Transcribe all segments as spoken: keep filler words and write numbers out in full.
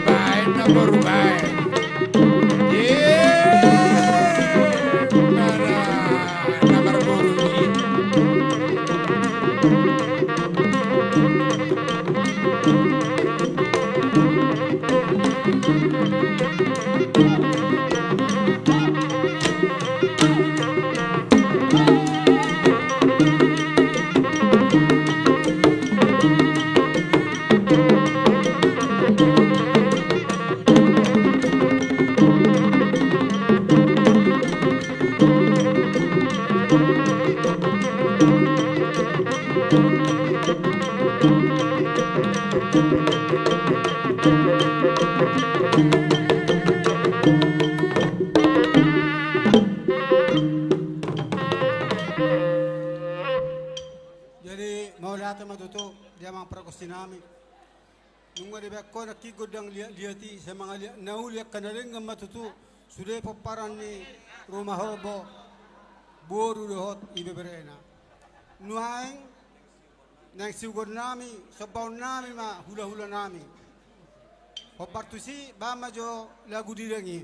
Baen ma boru, baen. Ye, na marboru i. Jadi mauliate ma tutu di amang pargonsinami. Nunga dibaen ho nangkin gondang liat-liat i, sai mangaliat na uli angka na denggan ma tutu sude pomparan ni Ruma Horbo, boru dohot ibeberena. Nuaeng naeng siugonnami, sombaonnami ma hulahulanami. Hombar tusi baen ma jo lagu dideng i.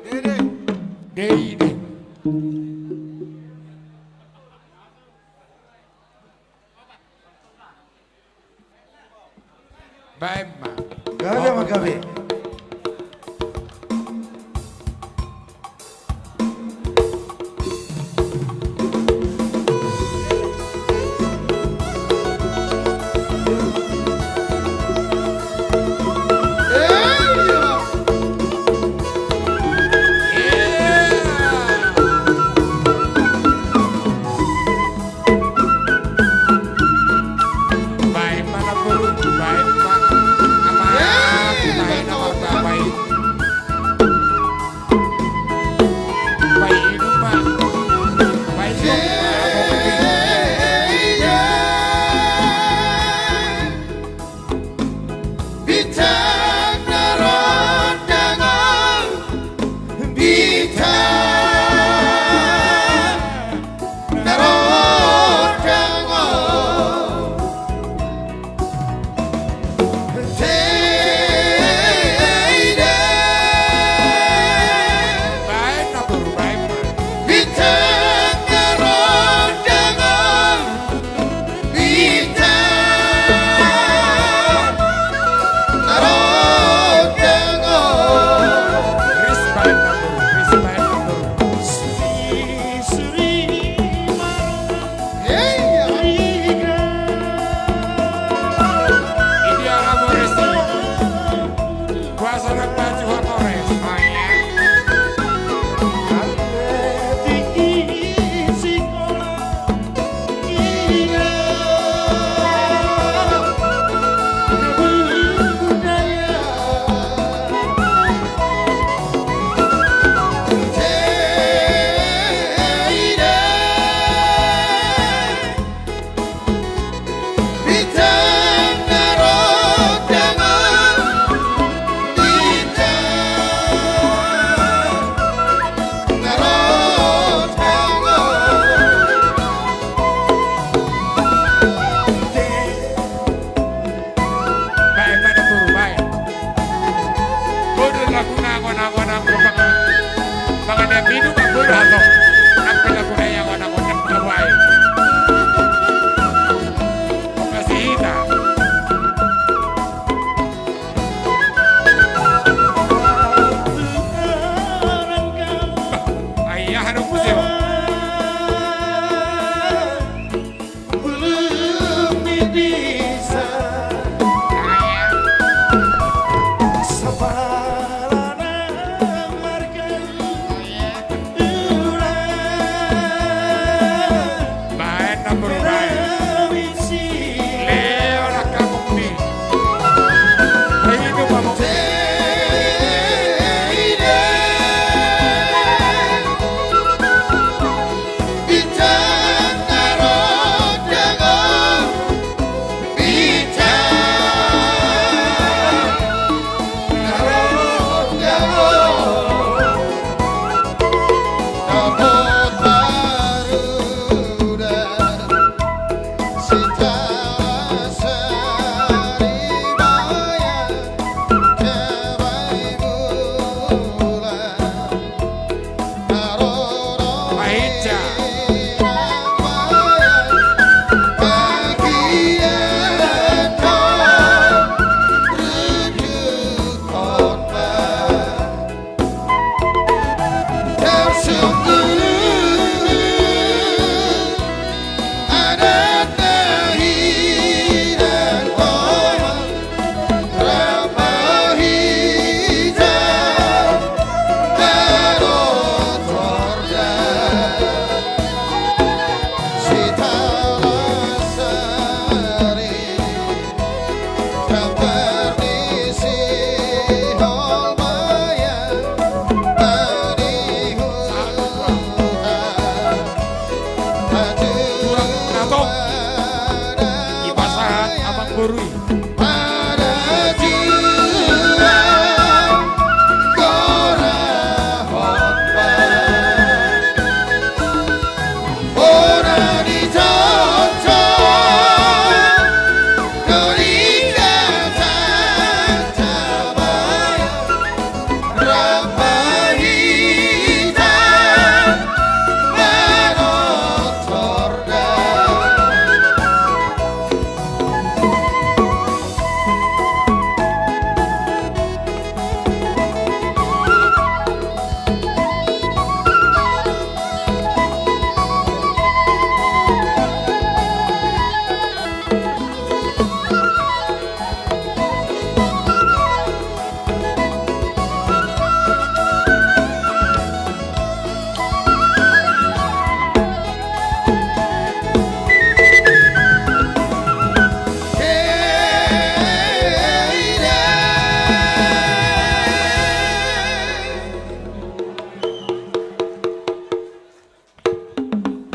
Dede. Dede. Baen ma. Gabe ma gabe. Baen ma na boru, baen ma. Ama, baen. Dipasahat amangboru i.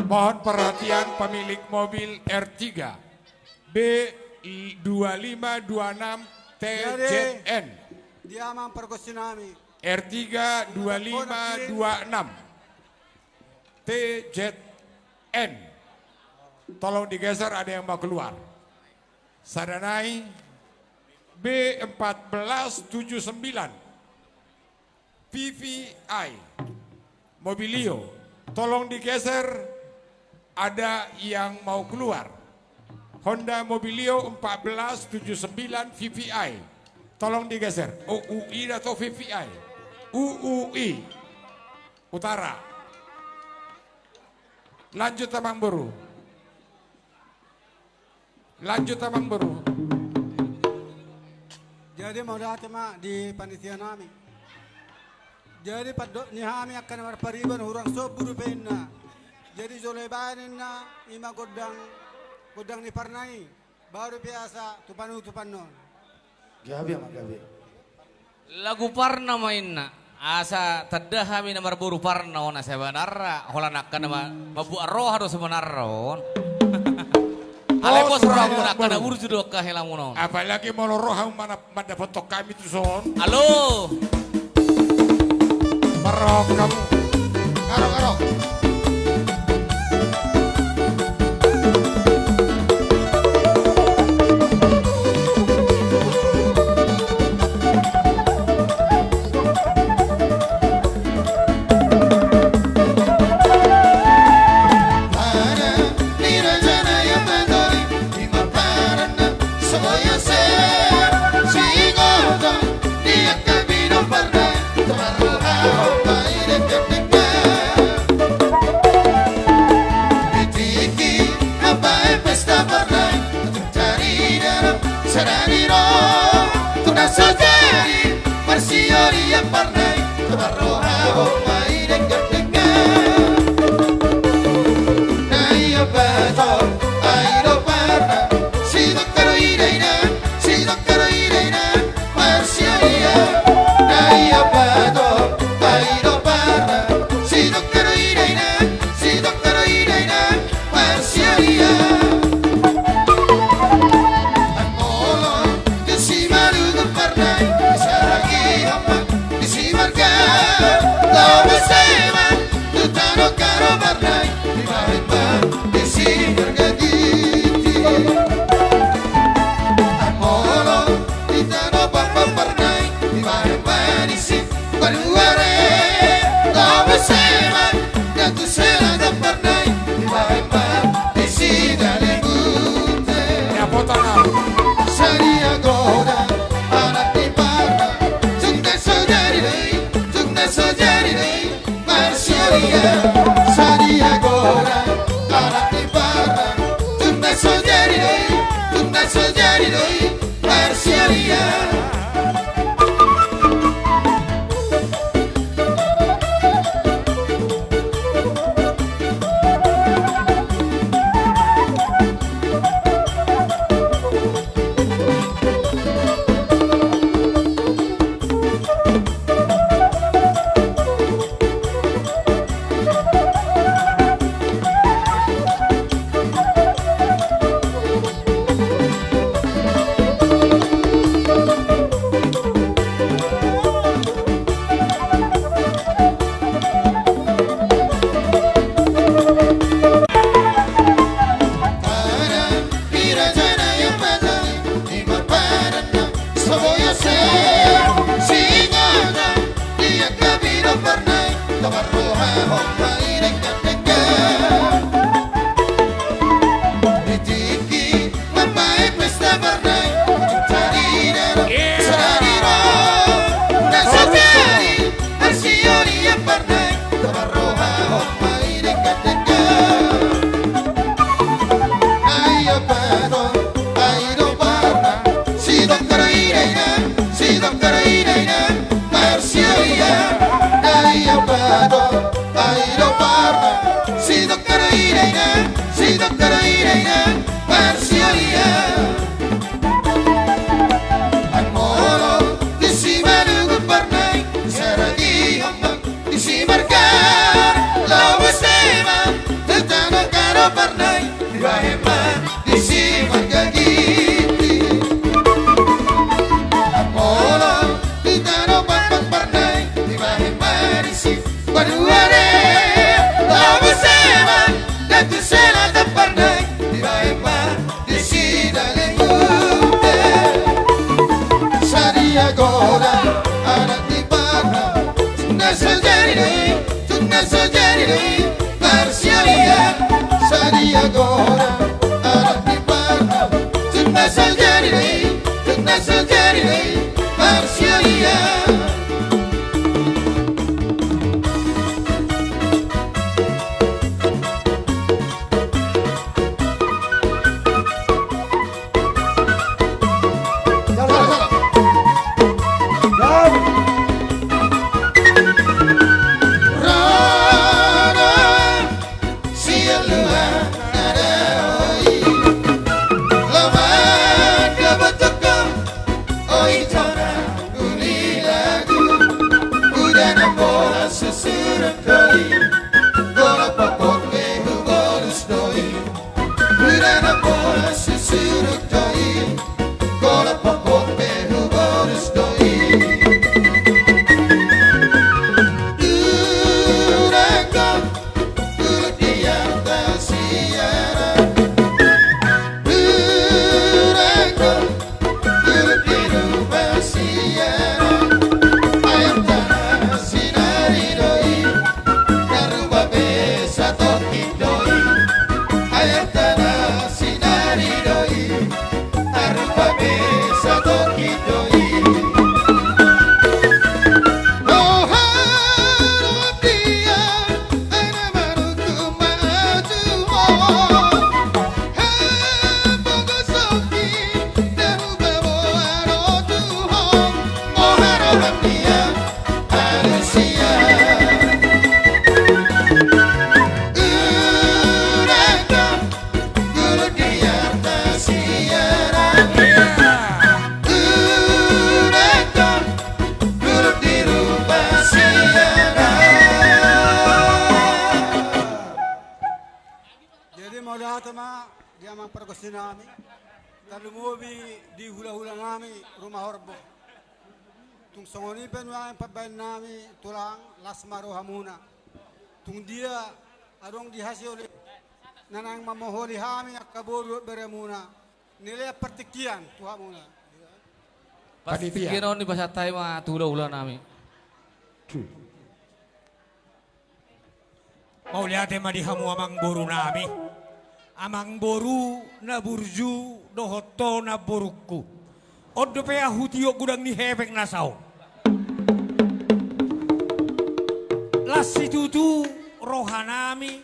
Mohon perhatian pemilik mobil R tiga B dua lima dua enam T Z N. Jadi, dia amang pargonsi nami. R tiga dua lima dua enam T Z N. Tolong digeser, ada yang mau keluar. Sada nai B empat belas tujuh sembilan V V I Mobilio, tolong digeser, ada yang mau keluar. Honda Mobilio empat belas tujuh sembilan V V I, tolong digeser. U U I atau V V I? U U I Utara. Lanjut, amangboru. Lanjut, amangboru. Jadi, mauliate ma di panitia nami. Jadi, pandok ni hami angka na marpariban hurang sombu dope inna. Jadi, jolo ibaen inna, i ma gondang, gondang ni parna i. Baru pe asa tu panutupan on. Gabe ma, gabe. Lagu parna ma inna. Asa tanda hami na marboru parna on, asa baen ra holan angka na ma-, mambuat roha do sebenarna on. Alai pos rohamuna, angka na burju do angka helamuna on. Apalagi molo rohamu mana mandapothon hami tu son. Alo. Marroham. Aro, aro. Sada ni ro, tu na so jadi, marsiori ia parna i, tu marroha ho ma i denggan-denggan. Na ia pato, ai do parna, sidok karo ida-ida, sidok karo ida-ida, marsiori ia. Na ia pato, ai do parna, sidok karo ida-ida, sidok karo ida-ida, marsiori ia. Anggo olo, disi malu do parna i, saragi hamba, disi Tung na so jadi do i marsialian. Disi marga Lawas Dema, tetangga karo parnai, dibahen ma disi marga Ginting. Apollo di tano pampang parnai, dibahen ma disi. Paduare Lawas Dema, datu selatan parnai, dibahen ma disi dale mute. Sadia godang anak ni parna, tung na so jadi do i, tung na so jadi do i marsialian. Sadia godang anak ni parna, tung na so jadi do i, tung na so jadi do i marsialian. Jadi mauliate ma di amang pargonsi nami, tarlumobi di hulahula nami Rumah Horbo. Tung songon i pe nuaeng pambahen nami tulang, las ma rohamuna. Tung dia adong di hasiolihon na naeng mamoholi hami angka boru dohot beremuna, nilean partingkian tu hamuna. Partingkian on dipasahat hami ma tu hulahula nami. Mauliate ma di hamu amang boru nami, amang boru na burju dohot ho namborungku. On dope ahu tiop godang ni hepeng na saon. Las situtu roha nami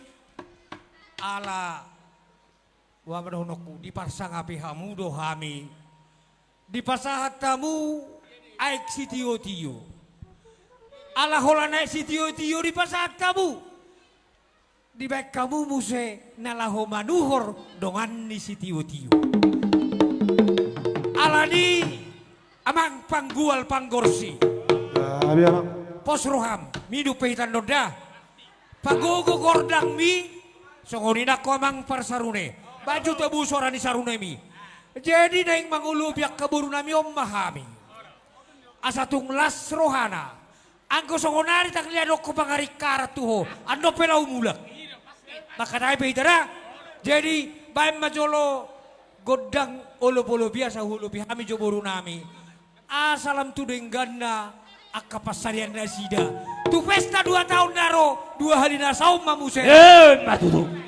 ala Ua ma dohononku, diparsangapi hamu do hami. Dipasahat hamu aek sitio-tio. Ala holan aek sitio-tio dipasahat hamu, dibaen hamu muse na laho manuhor dongan ni sitio-tio. Alani amang panggual panggorsi. Gabe, amang. Pos roham, minum pe hita on da. Pagogo gordangmi, songon i nangkin amang parsarune. Baen jo tabu sora ni sarunemi. Jadi naeng mangolopi angka borunami on ma hami. Asa tung las rohana. Anggo songon ari tanglia dohot pangaringkaran tu ho, annon pe laho mulak. Mangkatai pe hita da. Jadi baen ma jolo gondang olop-olopi asa huolopi hami jo borunami. Asa lam tu dengganna angka pansarian nasida. Tu pesta dua taon na ro, dua hali na saon ma muse. Emma tutu.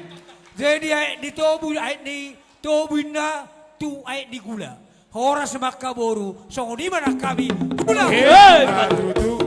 Jadi aek ni tobu, aek ni tobu inna tu aek ni gula. Horas ma angka boru, songon i ma nang hami. Gula. Emma tutu.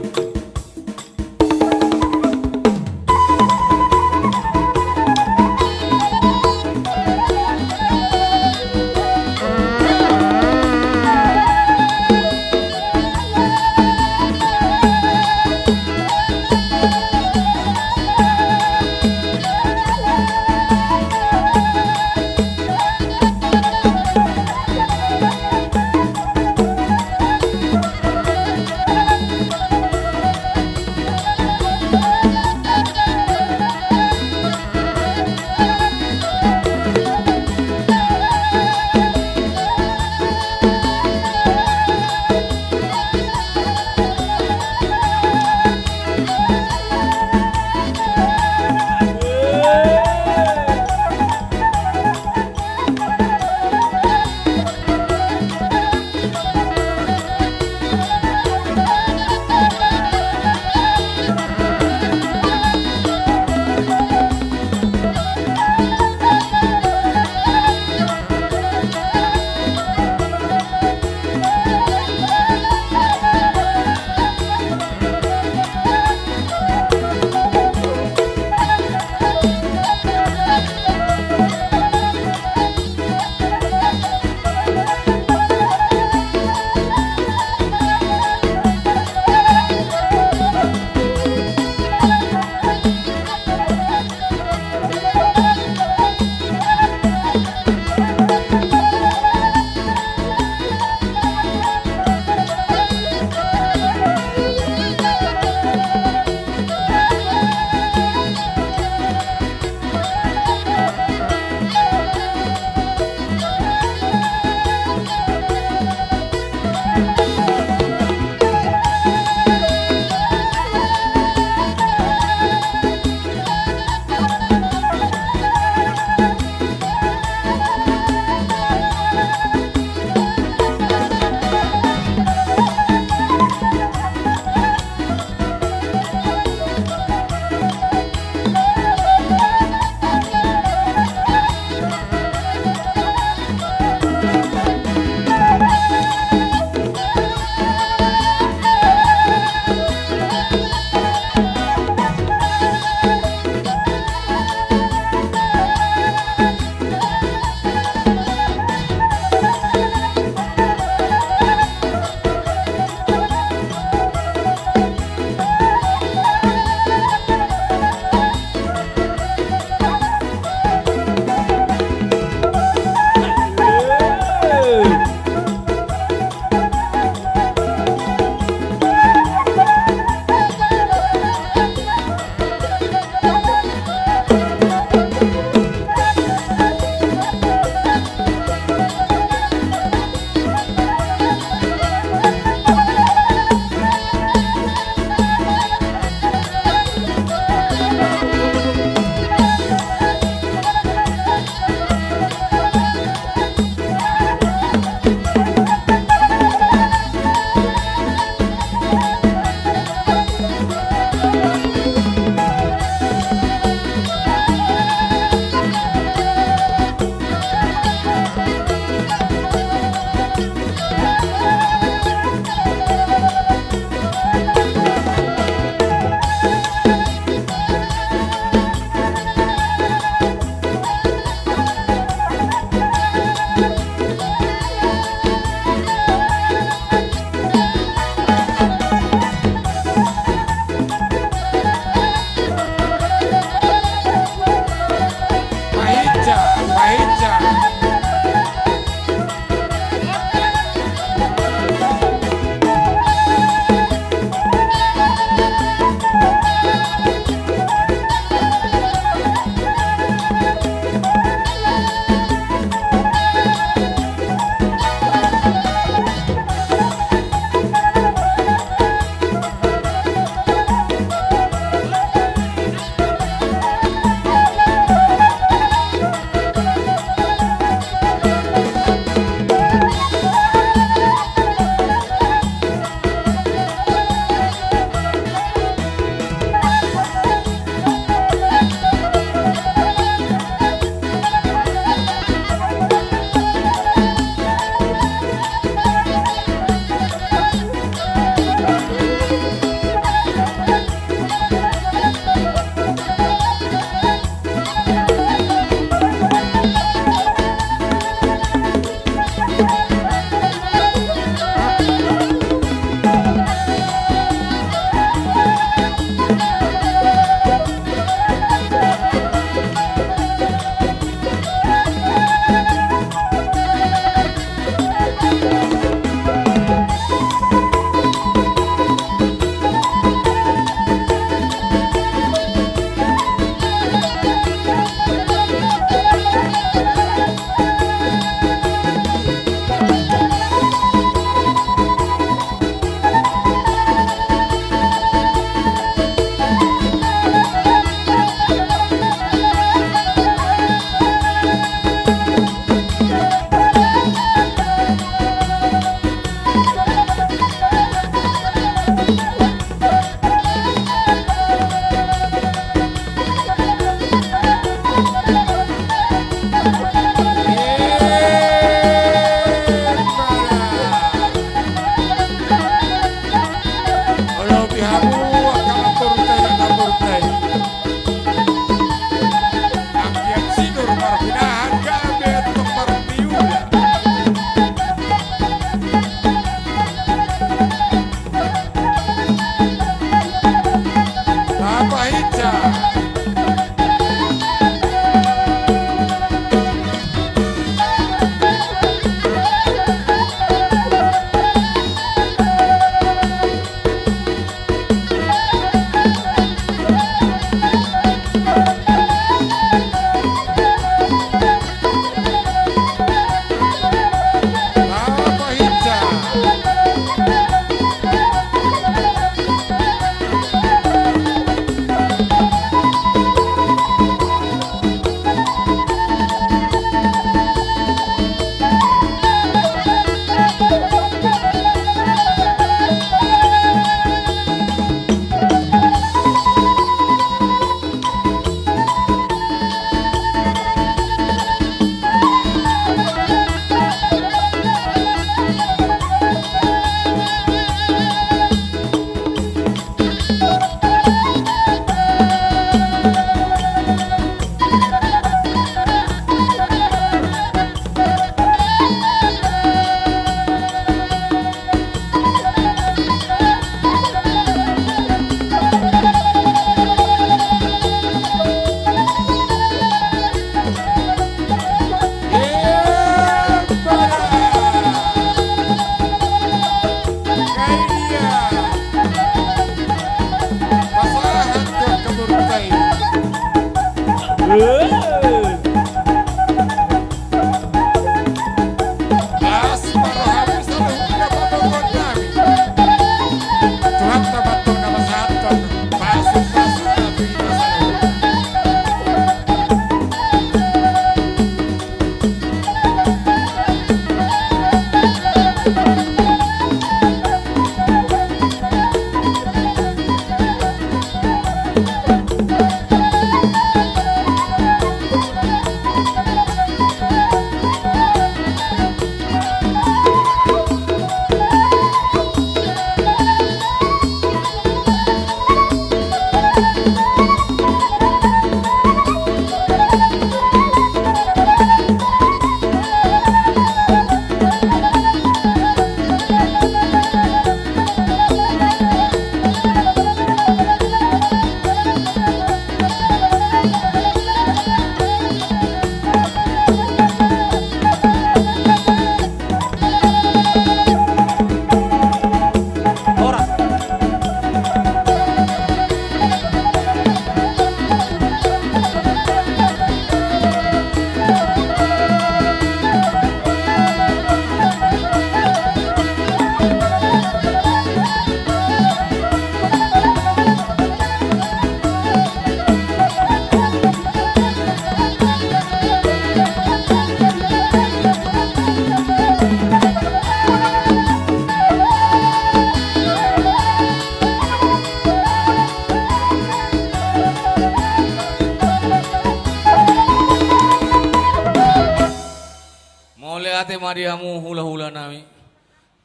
Mauliate ma di hamu hulahula nami.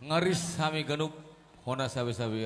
Nga ris hami ganup hona sabesabe.